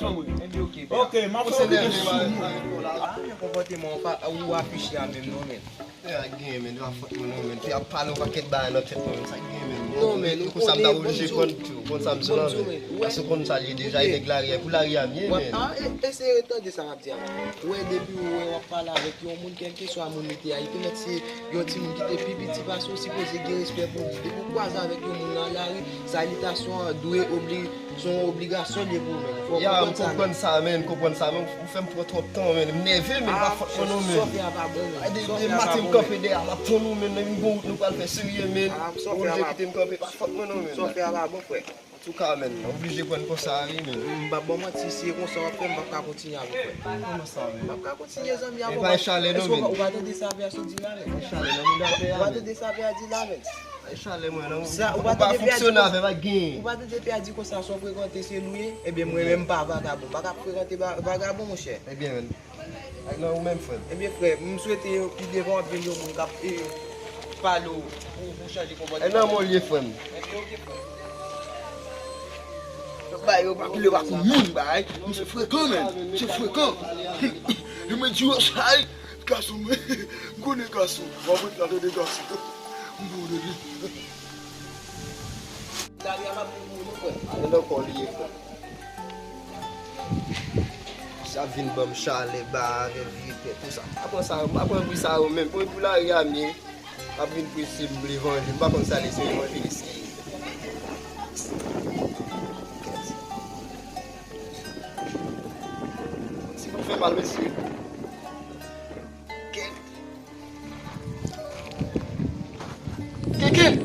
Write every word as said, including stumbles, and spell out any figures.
chanm ou ye. Ebyen, oke, pè. Ok, m ap fè yon video sou nou. Ah, men konpòteman w pa, ou afiche a menm non, men. Pè a gen, men, pa fòt mwen non, men. Pè a pale yon pakèt bagay nan tèt mwen, men. Sa gen, men. Non, men, nou konn sa m ta oblije pran tou, konn sa m di la, men. Paske konn sa l ye deja, e nèg lari a, pou lari a m ye, men. Ah, e, eseye tande sa m ap di a. Ou wè, depi ou wè w ap pale avèk yon moun, kèlkeswa moun li te a, li te mèt se yon timoun ki te pi piti pase w, sipoze gen respè pou li. Depi w kwaze avèk yon moun nan lari, salitasyon an dwe obli-, se yon obligasyon li ye pou ou menm. Fò w konprann sa, men. Ya, m konprann sa, men. Ou fè m pran twòp tan, men. M nève, men. Pa fòt mwen non, men. Sa w fè a pa bon, men. Ay, de, de maten m kanpe dèyè a, m ap tann ou, men. Nan yon bon wout nou pral fè serye, men. Ou oblije kite m kanpe, pa fòt mwen non, men. Sa w fè a pa bon, frè. Antouka, men, oblije pran konsa, wi, men. M p ap ba w manti, si e konsa w ap fè, m p ap ka kontinye avè w, frè. Kòman sa, men? M p ap ka kontinye, zanmi a. E pa chalè non, men. Ou pa tande sa pè a sot di la, men? Pa chalè nan mouda pè a, men. Ou pa tande sa pè a di la, men? Pa chalè mwen non. Sa, ou pa tande pè a di konsa. Ou pa fonksyone avè, pa gen. Ou pa tande pè a di konsa, sa w frekante se nou ye? Ebyen, mwen menm m pa vagabon. M pa ka frekante ba-, vagabon, monchè. Ebyen, men. Ak nan ou menm, frè m. Ebyen, frè, m swete pi devan w ap jwenn yon moun k ap, e, pale w pou, pou chanje konpòteman. E nan men w l ye, frè m. Ebyen, oke, frè m. Yo bay yo pa pile pa kou moun, bay. Misye frekan, men. Misye frekan. Yo mwen di yo sa, gason, men. M konnen gason. W ap ret la tande gason. M konnen li. Lari a m ap vin pou ou, frè. Ale nan kò li ye, frè. Sa vin ban m chalè, ba avè vye pè, tou sa. M pa pran sa, m pa pran bri sa yo menm. Pou, pou lari a m ye, m ap vin prese m levanje. M pa konn sa lese levanjelis ki ye. Si pou fè mal, mesye. Kenken!